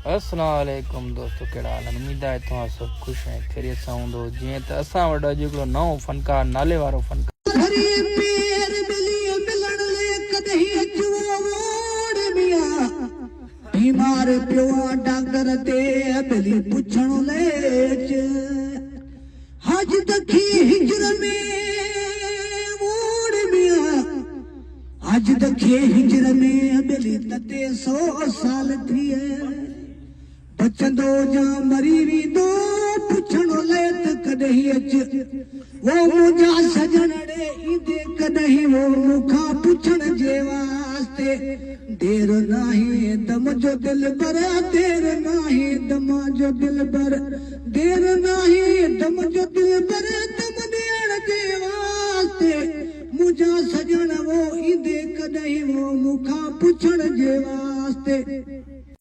السلام عليڪم دوستو ڪهڙا حال آهن اميد آهي توهان سڀ خوش ۽ خيريت سان هوندو جيئن ته اسان وٽ اڄ هڪڙو نئون فنڪار نالي وارو فنڪار. ڀري پير ٻليء ملڻ لئي ڪڏهن اچ او ووڙ ميان بيمار پيو آن ڊاڪٽر تي ٻلي پڇڻ لئي اچ حاج دکي هجر ۾ ووڙ ميان. اڄ ته کي هجر ۾ ٻلي تتي سو سال ٿئي بچندو جا مري ويندو پڇڻ لئه ته ڪڏهن اچ وو منهنجا سڄڻ ڙي ايندي ڪڏهن وو مون کان پڇڻ جي واسطي دير ناهي دم جو دلبر دير ناهي دم جو دلبر دير ناهي دم جو دلبر دم ڏيڻ جي واسطي منهنجا سڄڻ وو ايندي ڪڏهن وو مون کان پڇڻ جي واسطي.